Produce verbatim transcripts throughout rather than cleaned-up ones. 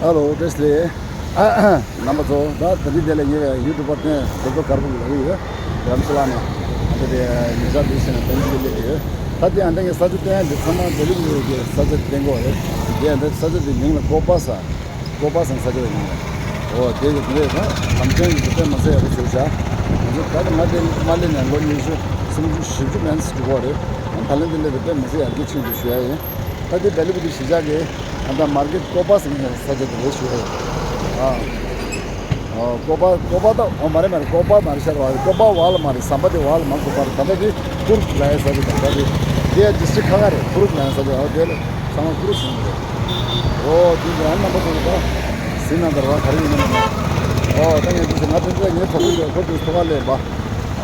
ཧེ་ལོ། བཀྲ་ཤིས་བདེ་ལེགས། རྣམ་པ་ཚོ། ད་ད་རིང་དེ་ལ་ཉེ་བའི་ཡུ་ཊུབ་པར་བསྟན་རྡོ་རྡོ་དཀར་པོ་ལ་ཡོད། རམ་ཤ་ལ་ན། ད་དེ་ཉེ་ཆར་དུས་ཟིན་ན་དེ་འདྲ་ལས་ཡོད། ད་དེ་ཡང་དེ་ངས་ས་ཆ་བསྟན་ཡ་འདི་ཚང་མ་ལྡི་ལི་ཡོད་ཀྱི་ས་ཆ་དེ་བསྟན་གོ་རེད། དེ་ཡང་དེ་ས་ཆ་དེ་མིང་ལ་ཀོ་པ་ས། ཀོ་པ་སང་ས་ཆ་དེ་མིང་ལ། འོ་དེ་གི་དེ་རེད། ད་ལམ་སྟོན་གྱི་དེ་དཔེ་མ་ཚད་ཡག་པོ་བཟོས་ཤག་ང་ཚོ་ད་ལྟ་ང་དེ་མ་སླེབས་ནས་ལོ་ཉི་ཤུ་སུམ་ཅུ་བཞི་བཅུ་མན་ཙམ་འགྲོ་གོ་རེད། ད་ལན་དེ་སླེབས་དེ་དཔེ་མ་ཚད་ཡག་གི་ཆིང་དུ་ཞུ་ཡ་ཡིན། ད་དེ་བེ་ལི་བུ་དེ་གཞིས་ཆགས་ཀྱི་ད་ལྟ་མར་ཀེ་ཊི་ཀོ་པ་སང་ས་ཆ་དེ་རེད་ཞུ་ཡ་ཡིན། ཨ། ཨོ། ཀོ་པ། ཀོ་པ་ད། ཨོ། མ་རེད་མ་རེད། ཀོ་པ་མ་རེད་ཤར་བ་རེད། ཀོ་པ་བ་ལ་མ་རེད། ཟམ་པ་དེ་བ་ལ་མ། ཀོ་པ་རེད། ད་ལྟ་དེ་ཀུར་ལ་ཡ་ས་རེད། ད་ལྟ་དེ་དེ་ཡ་ཌི་སི་ཊིག་ཁ་ཁ་རེད། ཀུར་ལ་ཡ་ས་རེད། ཨོ་དེ་ལ་ཚང་མ་ཀུར་ཟིན་རེད། ཨོ་དེ་ཡང་རྣམ་པ་ཚོ་ད་ཟིན་ན་འདར་བ་ག་རེ་ཡིན་ན། ཨོ་ད་ངས་དེ་ང་དེ་ཚོ་ངའི་གྲོགས་པོ་ཡོད། ཁོ་དེ་ཐོག་ཁ་ལེན་པ།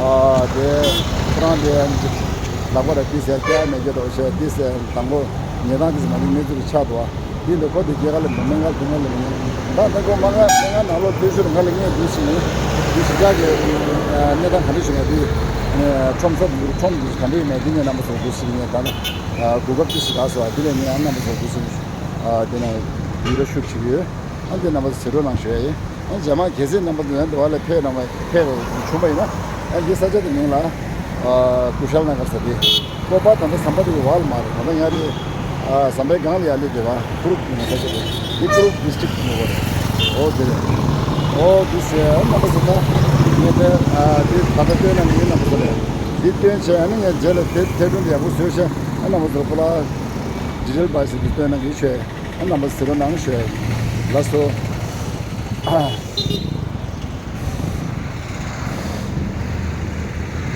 ཨ་དེ་ཁོ་རང་དེ་ལག་པ་ར་དེ་ཟེར་སྐྱ་མེད་ཀྱི་རོ་ཞེས་དེ་ཟེར་དང་པོ་ཉེ་དང་དེ་ཟེར་མ་རིག་གནས་ཚུལ་ཆགས་འདུག་བ། དེ་འདི་ཁོ་དེ་སྐྱེ་ག་ལ་མི་མེད་ང་དུ་ང་ལ་མི་ཉན། ད་ལྟ་ཁོ་མ་ང་མི་ང་ནང་ལོགས་སྡོད་ཤུལ་ང་ལ་ངས་འདུག་ཞིག་ནས་འདུག་ཞིག་ཅག་གི་གནས་སྟངས་ག་འདྲ་ཞིག་ན་དེ་ཁྲོམ་ས་འདུག་ཁྲོམ་འདུག་ག་འདྲ་ཡིན་ན་དེ་ངས་རྣམ་པ་ཚོ་འདུག་ཞིག་ནས་ད་ལ་གོ་སྐབས་ཅི་ཞིག་རག་སོང་། དེ་ལས་ངས་རྣམ་པ་ཚོ་འདུག་ཞིག་དེ་ན་ཡུལ་ར་ཤུགས་ཆེ་ཡོད། ཨ་འདི་རྣམ་པ་ཚོ་ཟེར་རོགས་གནང་ཞུ་ཡ་ཡིན། ཨ་རྗེས་མ་གལ་སྲིད་རྣམ་པ་ཚོ་ཡང་འདི་བ་ལ་ཕེབས་རང་བ་ཕེབས་རོགས་བྱུང་བ་ཡིན་ན། ཨ་འདི་ས་ཆ་དེ་མིང་ལ་ཨ་ཀུ་ཤལ་ན་གར་ཟེར་ཏེ། ཀོ་པ་ད་ལྟ་ཟམ་པ་དེ་གི་བར་ལ་མ་རེད། ད་ལྟ་ཡང་དེ་ཨ་ཟམ་པའི་སྒང་ལ་ཡར་སླེབས་བསྡད་པ། ཀུ་རུབ་ནས་ས་ཆ་དེ་འདི་ཀུ་རུབ་ཌི་སི་ཊིག་ཡིན་པ་རེད། ཨོ་དེ་རེད། ཨོ་དེ་ཟེར། ཨ་རྣམ་པ་ཚོ་ད་ངས་དེ་ཨ་དེ་ད་ལྟ་སྟོན་ན་མི་རྣམ་པ་ཚོ་རེད། འདི་སྟོན་བྱས། ཨ་ནི་ངས་རྗེས་ལ་དེ་དེ་དོན་དེ་ཡག་པོ་བཟོས་བྱས། ཨ་རྣམ་པ་ཚོ་པོ་ལ་ཌི་ཊེལ་བ་ཞིག་གི་སྟོན་ན་གི་བྱས། ཨ་རྣམ་པ་ཟེར་རོགས་གནང་ཞུ་ཡ་ཡིན། ལགས་སོ།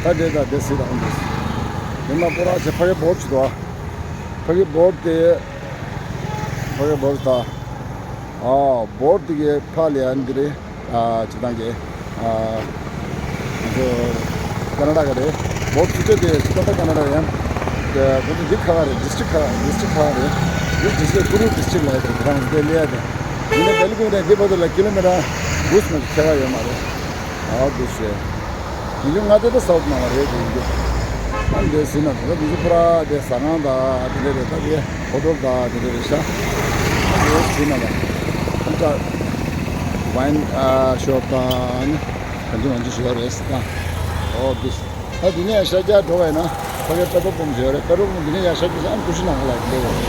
ཨ། ད་དེ་ད་དེ་སྲིད་དང་འདུག་དེ་མ་པོ་ར་ཆེ་ཕ་གི་བོར་ཆུ་དོ། ཕ་གི་བོར་དེ། ཕ་གི་བོར་ད། ཨ་བོར་དེ་གི་ཕ་ལ་ཡ་འདི་རེད། ཨ་ཅི་དང་གི་ཨ་ང་ཚོ་ཀ་ན་ཌ་ག་རེད། བོར་ཚུ་ཆོད་དེ་ཅི་ད་ཀ་ན་ཌ་ཡ། ཁོ་ཚོ་འདི་ཁ་ཁ་རེད། ཌི་སི་ཊིག་ཁ་ཁ། ཌི་སི་ཊིག་ཁ་ཁ་རེད། འདི་ཌི་སི་ཊིག་ཀུ་རུ་ཌི་སི་ཊིག་ལ་ཡ་དེ་རང་དེ་ལ་ཡ་དེ། ཡིན་ནའི་བེ་ལི་ཀུ་ནས་འདི་བར་དུ་ལ་ཀི་ལོ་མི་ཊར་འབུས་མེད་ཁྱད་པར་ཡོད་མ་རེད། ཨ་འདུག་ཟེར། ཡིན་རྒྱུ་ང་དེ་ད་སའུ་ཐི་ནང་ལ་རེད་དེ་ཡིན་རྒྱུ། ཨ་འདི་ཟིན་ན་ད་འདི་ཚོ་ཁོ་ར་དེ་ཟ་ཁང་དང་དེ་འདྲ་རེད། ད་དེ་ཧོ་ཊེལ་དང་དེ་འདྲ་རེད་ཤག་ཨ་འདི་ཟིན་ན་ད་ཁོང་ཅག་ཝའིན་ཨ་ཤོབ་དང་ནི་གང་ཅི་མང་ཅི་ཞིག་ཡོད་རེད་ཟེར་ད། ཨོ་འདི། ད་འདི་ནས་ཡར་ཤར་རྒྱག་འགྲོ་བས་ན་ཕ་གི་པེ་ཊོལ་པམ་ཞིག་ཡོད་རེད། པེ་ཊོལ་པམ་འདི་ནས་ཡར་ཤར་རྒྱག་ཨ་ཀུ་ཤུ་ནང་ལ་འགྲོ་བས།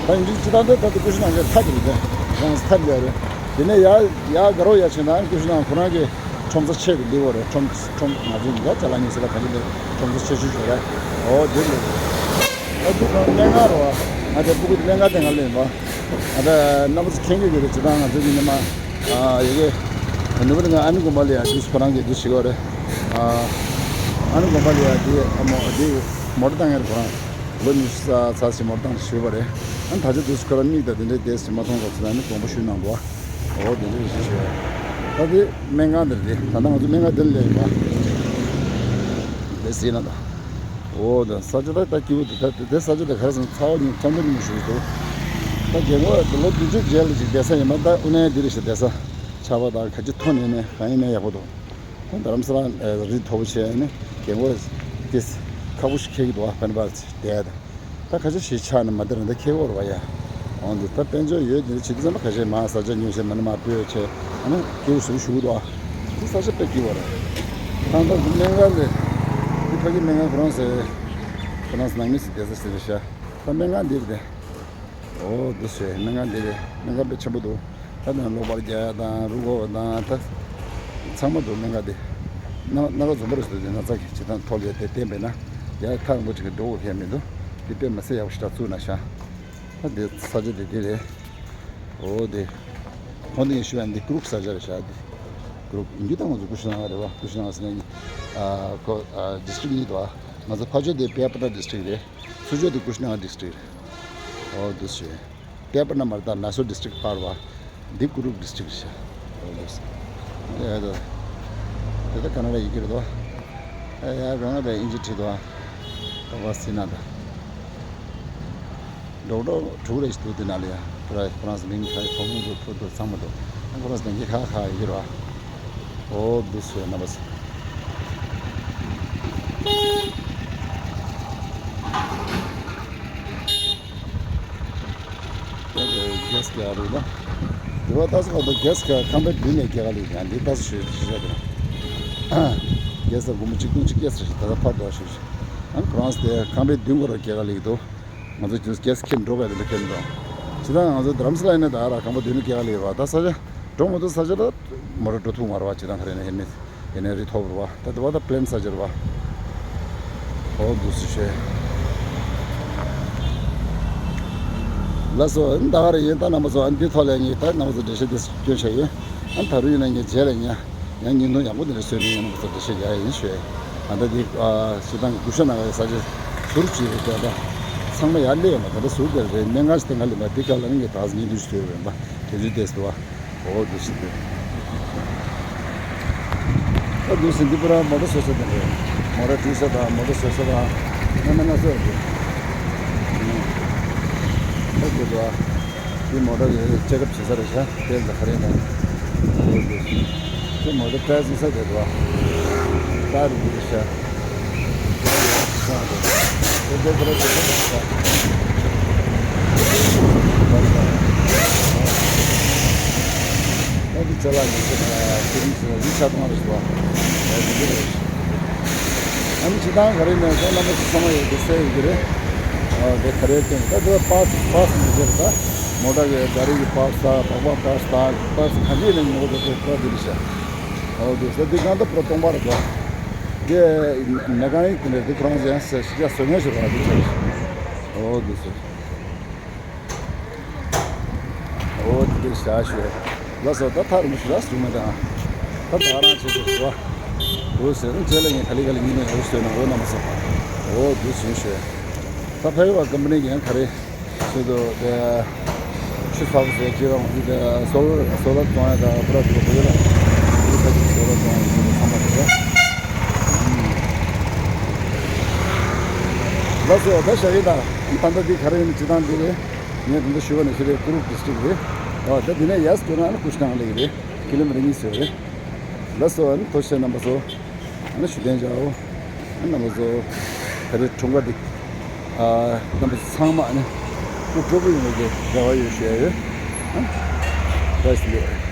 ད་ཡིན་རྒྱུ་ཅི་ད་འདི་ད་ཀུ་ཤུ་ནང་གི་མཐའ་དེ་རེད། དེ་རང་མཐའ་འདི་རེད། འདི་ནས་ཡར་ཡར་དགའ་རོགས་ཡར་ཕྱིན་ན་ཀུ་ཤུ་ནང་ཁོ་རང་གི་ཁྲོམ་ས་ཆེ་གི་འདི་བོ་རེད། ཁྲོམ་ཁྲོམ་ང་ཚོའི་འདི་ཅ་ལག་ཉོ་ས་ལ་ག་ཚོད་འདི་ཁྲོམ་ས་ཆེ་ཤོས་ཤོས་རེད། ཨོ་འདི་རེད། ཨ་ཁུ་ཁང་སྨན་ཁང་རེད་བ། ཨ་དེ་སྤུ་གུ་དེ་སྨན་ཁང་དེ་ང་ལེན་པ། ཨ་ད་རྣམ་པ་ཚོ་མཁྱེན་གྱི་ཡོད་རེད། ཇི་ལྟར་ང་ཚོ་གི་ཉི་མ་ཨ་ཡ་གི་ནུབ་ནི་ང་ཨ་ནི་དགོན་པ་ལ་ཡ་དུས་ཁོ་རང་གི་དུས་ཤིག་ཡོད་རེད། ཨ་ཨ་ནི་དགོན་པ་ལ་ཡ་དེ་ཨ་མོ་དེ་མོ་ཊ་བཏང་ཡ་རེད། ཁོ་རང་ལོ་ཉི་ཤུ་རྩ་ཚ་ཞིག་མོ་ཊ་བཏང་ཞིག་ཡོད་པ་རེད། ཨ་ད་ཆ་དུས་ཁོ་རང་མིག་དང་དེ་འདྲའི་དེ་ཞིག་མ་མཐོང་རོགས་ཟེར་ན་ནི་དགོངས་པ་ཞུས་གནང་འདུག་ཨ། འོ་དེ་འདྲ་ཞིག་ཞུ། ད་དེ་སྨན་ཁང་དེར་དེ་ད་ལྟ་ང་ཚོ་སྨན་ཁང་དེར་སླེབས་ཡོད་པ་དེ་ཟེར་ན་ད། འོ་ད་ས་ཆ་ད་ད་སྐྱིད་པོ་འདུག་ད་དེ་ས་ཆ་ད་ག་རེ་ཟེར་ན་ཚ་བ་ཉུང་ཚ་འདུག་ཉུང་ཞིག་འདུག་ད་རྒན་གོག་ད་ལོ་བདུན་ཅུ་རྗེས་ལ་ཅིག་བསྡད་ས་ཡིན་པ། ད་དངོས་གནས་འདི་རེད་ཤག་བསྡད་ས་ཆར་པ་དང་ག་ཅི་ཐོན་ནས་ནས་གང་ཡིན་ནས་ཡག་པོ་འདུག་ད་རྡ་རམ་ས་ལ་རི་མཐོ་པོ་བྱས་ནས་རྒན་གོག་དེ་ཁག་པོ་ཞིག་འཁེལ་གི་འདུག་ཨ་ཕན་པར་བསྡད་ད། ད་ཁ་ཤས་ཤིག་ཆགས་ནས་མ་བདེ་རང་ད་ཁེ་བོར་བ་ཡ། འོང་འདུག་ད་དཔལ་འབྱོར་ཡོད་དེ་བྱེད་དུས་ཙམ་པ་ཁ་ཤས་མ་ས་ཆ་ཉོས་བྱས་མ་ནི་མ་སྤོས་བྱས་ཨ་ནི་སྐྱེ་བོ་ཟུར་ཞུགས་འདུག་ཨ། དེ་ས་ཆ་དཔེ་སྐྱིད་པོ་རེད། ད་ད་སྨན་ཁང་ལས་དེ་ཕ་གི་སྨན་ཁང་ཁོ་རང་ཟེར་ཁོ་རང་ཟེར་ནང་མི་ཟེར་བསྡད་ས་ཟེར་རེད་ཤག་ད་སྨན་ཁང་འདིར་དེ། འོ་འདི་ཟེར་སྨན་ཁང་འདི་རེད། སྨན་ཁང་དཔེ་ཆེན་པོ་འདུག་ད་ནང་གློག་པར་རྒྱག་ཡ་དང་རུ་སྒོ་དང་ད་ཚང་མ་འདུག་སྨན་ཁང་འདི། སྣ་སྣ་ཁ་འཛོམས་པ་རེད་ཟེར་དུས་ན་ཚ་གི་བྱེད་སྟངས་ཐོག་ལས་དེ་བསྟན་པས་ན་ཡ་ཐག་རིང་པོ་ཅིག་གི་འགྲོ་དགོས་ཁེལ་མི་འདུག་འདི་དཔེ་མི་སྲིད་ཡག་པོ་ཞེ་དྲག་བཙུགས་གནང་ཤག་ད་འདི་ས་ཆ་འདི་འདི་རེད། འོ་འདི། ཁོང་འདི་ངས་ཞུ་ཡ་འདི་ཀུ་རུབ་ས་ཆ་རེད་ཤག་འདི། ཀུ་རུབ་ཡིན་རྒྱུ་ད་ང་ཚོ་ཀུ་ཤུ་ནང་རེད་བ། ཀུ་ཤུ་ནང་ཟེར་ན་ཨ་ཁོ་ཨ་ཌི་སི་ཊིག་གཉིས་འདུག་ཨ། ང་ཚོ་ཕར་ཕྱོགས་དེ་པེ་པ་ཊ་ཌི་སི་ཊིག་རེད། ཚུར་ཕྱོགས་དེ་ཀུ་ཤུ་ནང་ཌི་སི་ཊིག་རེད། འོ་འདི་ཟེར། པེ་པ་ཊ་ནམ་བར་དང་མེ་སོར་ཌི་སི་ཊིག་ཕར་བ། འདི་ཀུ་རུབ་ཌི་སི་ཊིག་རེད་ཤག་འོ་འདི་ཟེར། ཨེ་ད། དེ་ད་ཀ་ན་ཌ་ཡི་གེ་རེད་དོ། ཨེ་ཡ་རང་ལ་དབྱིན་ཇི་བྲིས་དོ། ཨ་བ་སི་ན་ད། ཌོག་ཊར་དྲུག་རེ་ཞིག་འདུག་དེ་ནང་ལ་ཡ། ཁོ་ར་ཁོ་རང་ཚོ་མིང་ཁ་ཡི་ཐོག་མུ་འདུག་ཕུ་འདུག་ཚང་མ་འདུག་ཁོ་རང་ཚོ་ལས་ཀ་ཁག་ཁག་ཡོད་ཀྱི་རེད་བ། འོ་འདི་ཟེར་ན་བ་ཟེར། ད་དེ་གེ་སི་རྒྱག་རེད་ལ། དེ་བ་ད་སོ་ག་དོ་གེ་སི་ཁང་པའི་མདུན་ནས་སྐྱེལ་ག་ལེགས་ཡང་འདི་ད་སོ་ཞུ་ཞུ་ཞུ་དེ་ར། གེ་སི་སྒོར་མོ་གཅིག་སྟོང་གཅིག་སྐྱེལ་ཟེར་ཞིག་ད་ལྟ་ཕར་འགྲོ་ཞུ་ཞིག་ཨང་ཁོ་རང་སྟེ་ཁང་པའི་མདུན་སྐོར་ར་སྐྱེལ་ག་ལེགས་འདུག་ང་ཚོ་ཅིག་གེ་སི་ཁྱེར་འགྲོ་ག་དེ་འདྲ་ཁྱེར་འགྲོ། ཇི་ལྟར་ང་ཚོ་དྷ་རམ་ས་ལ་ཡིན་ན་ད་ར་ཁང་པ་མདུན་ནས་སྐྱེལ་ག་ལེགས་ར། ད་ས་ཆ་འགྲོ་མ་ཐུབ་ས་ཆ་ལ་མོ་ཊ་འགྲོ་ཐུབ་མ་ར་བ། ཇི་ལྟར་ག་རེ་ན་ཧེ་ནས་ཡིན་ནའི་རི་མཐོ་པོ་རེད་བ། ད་དེ་བ་ད་པི་ལེན་ས་ཆ་རེད་བ། ཨོ་འདུག་སེ་བྱས། ལགས་སོ། ཨ་ནི་ད་ག་རེ་ཡིན། ད་རྣམ་པ་ཚོ་ཨ་ནི་འདི་ཐོག་ལ་ངས་ད་རྣམ་པ་ཚོ་འགྲེལ་བཤད་འདི་སྐྱོན་བྱས་ཡོད། ཨ་ནི་ད་རུང་ཡིན་ན་ངས་རྗེས་ལ་ཡིན་ཡང་བརྙན་ཐུང་ཡག་པོ་འདི་འདྲ་བཟོས་ནས་ཡིན་རྣམ་པ་ཚོ་འགྲེལ་བཤད་རྒྱག་ཡ་ཡིན་ཞུ་ཡ་ཡིན། ཨ་ད་འདི་ཨ་སྤྱིར་བཏང་གི་སྐུ་ཞབས་ནང་གི་ས་ཆ་ཟུར་གཅིག་རེད། ད་ད་ཚང་མ་ཡར་སླེབས་ཡོད་མ། ད་ལྟ་ཟུར་དེར་རེད། གནད་འགག་ཅིག་དེ་སྔ་སླེབས་མ། འདི་སྐབས་ལ་ནི་ངས་ད་བརྙན་ཐུང་ཞིག་བཟོས་ཡོད་པ། དེ་ཚོའི་ཏོག་ཙམ་དུ་བ། ཨོ་འདུག་སེ་འདུག་ད་འདུག་སེ་འདི་པུ་ར་མོ་ཊ་བཟོ་ས་དེ་འདྲ། མོ་ཊ་འགྲུལ་ས་དང་མོ་ཊ་བཟོ་ས་དང་སྣ་མིན་སྣ་ཚོགས་རེད། ཨ་འདི་འདུག་ཨ། འདི་མོ་ཊ་གི་ཅེག་ཨབ་བྱེད་ས་རེད་ཤག་དེ་ལ་ག་རེ་ན། ཨོ་འདུག་སེ། འདི་མོ་ཊ་ཊ་ཡར་འཛིན་ས་དེ་འདུག་ཨ། ཊ་ཡར་འདི་རེད་ཤག་ཨ་ནི་སྤྱིར་བཏང་ག་རེ་ནས་ད་རྣམ་པ་ཚོ་ཚང་མ་ཡོད་དེ་གསལ་ཡོད་ཀྱི་རེད། ཨ་དེ་ག་རེ་སྟོན་ད་དེ་པར་སི་པར་སི་མི་དགོས་ད། མོ་ཊ་གི་ག་རེ་གི་པར་སི་ད་སྦག་སྦག་པར་སི་ད་པར་སི་ག་འདྲ་ཡིན་ན་ཉོ་དགོས་དེ་པར་སི་དེ་རེད་ཤག་ཨོ་དེ་ས་དེ་གང་ད་པུ་ར་སྟོང་པ་རེད་དོ། དེ་མེ་ཀ་ནིག་དེ་འདྲ་དེ་ཁོ་རང་ཚོ་ཡང་ས་ཤི་ཅག་བཟོ་མཁན་ཞིག་རེད་བ། དེ་ཆགས་ཤག་ཨོ་དེ་ས། ཨོ་དེ་དེ་ཤག་ཤོད། ལགས་སོ། ད་ཐག་རིང་པོ་ཞིག་ལ་སོང་མེད་དང་། ད་ད་རང་ཆེ་ཆེ་ཞིག་བ། འོ་ཟེར་ན་རྗེས་ལ་ངས་ག་ལེ་ག་ལེ་ཡིན་ནས་འོ་ཟེར་ན་འོ་རྣམ་པ་ཚོ། འོ་དེ་བྱུང་ཤོད། ད་ཕ་ཡུལ་བ་ཀམ་པ་ནི་ཡང་ག་རེ། ཆེད་དུ་དེ། ཆུ་ཚ་པོ་ཟེར་གྱི་རང་གི་དེ་སོལ་སོལ་ལར་བཙོང་ཡ་དང་པུ་ར་དུ་བུ་ལ་དེ་ས་ཀྱི་སོལ་ལར་བཙོང་ཡ་དེ་ཚང་མ་རེད། ལགས་སོ། ད་ཞག་ཡིན་ད། ད་ལྟ་འདི་ག་རེ་ཡིན་སྤྱིར་བཏང་འདི་རེད། ངས་ད་ལྟ་ཞུ་བ་ནས་ཤི་རེད། ཀུ་རུ་ཌི་སི་ཊིག་རེད། ཨ་ད་འདི་ནས་ཡར་སྐྱོད་ན་ཨ་ནི་ཀུ་ཤི་ནང་ལ་ཡིན་རེད། ཀི་ལོ་མི་ཊར་གཉིས་ཙམ་རེད། ལགས་སོ། ཨ་ནི་ཐུགས་རྗེ་ཆེ་རྣམ་པ་ཚོ། ཨ་ནི་ཞུ་དན་ཅའོ། ཨ་ནི་རྣམ་པ་ཚོ། ད་རེས་འཁྲུངས་སྐར་འདི། ཨ་རྣམ་པ་ཚོ་ཚང་མ་ཨ་ནི། སྐུ་སྤྲོ་པོ་ཡོང་བའི་རེ་བ་ཡོད་ཞུ་ཡ་ཡོད། ཨ་ནི། བཀྲ་ཤིས་བདེ་ལེགས།